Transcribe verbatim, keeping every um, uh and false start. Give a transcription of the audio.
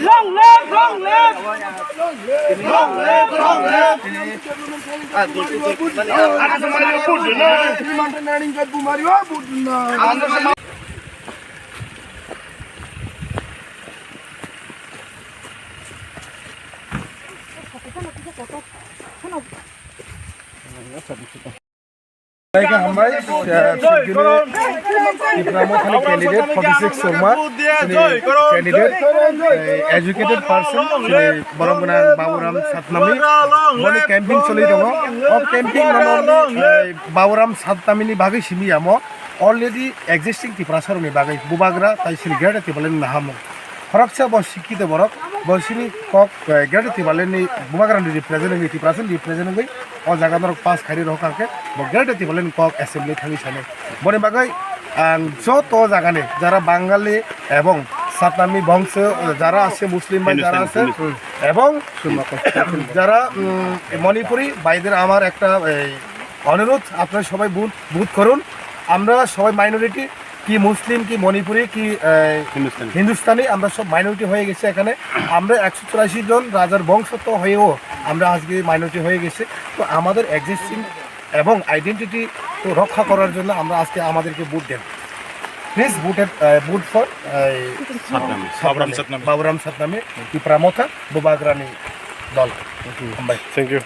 Long live, long live! Long live, long live! Thank you, hambai. Tipra Mothani candidate forty six Sharma, candidate, educated person, borok gwnang Baburam Satnami. Boni campaign choli tongo. O campaign no Baburam Satnami ni bagwi simi amo. Already existing Tiprasa rokni bagwi bubagra tai sini Greater Tipraland ni nahamung. Khoroksa bo sikkhito borok, bo sini kok, eh, Greater Tipraland ni bubagra ni represent wngwi, Tiprasa ni represent wngwi o jaga norok pass khairi rok hwnkhe bo Greater Tipraland ni kok assembly thangwi sanai. Boni bagwi ang joto jaga ni jara Bangali ebong Satnami bongso, jara ase Muslim bai jara ase, Hindustani, Hindustani. Hmm, ebong jara, mm, Manipuri bhaider amar ekta, ei, অনুরোধ, আপনারা সবাই vote, vote করুন। আমরা সবাই মাইনরিটি, কি মুসলিম, কি মণিপুরি, কি, আহ, হিন্দুস্তানি। হিন্দুস্তানি, আমরা সব মাইনরিটি হয়ে গেছে এখানে। আমরা একশো চুরাশি জন রাজার বংশধর হয়েও আমরা আজকে মাইনরিটি হয়ে গেছে। তো আমাদের এক্সিস্টিং এবং আইডেন্টিটি তো রক্ষা করার জন্য আমরা আজকে আমাদেরকে ভোট দেন। Please voted, uh, vote for, uh, Satnami. Satnami. Baburam Satnami. Baburam Satnami, Tripura Motha, বুবাগ্রানি দল। হামবাই। Thank you.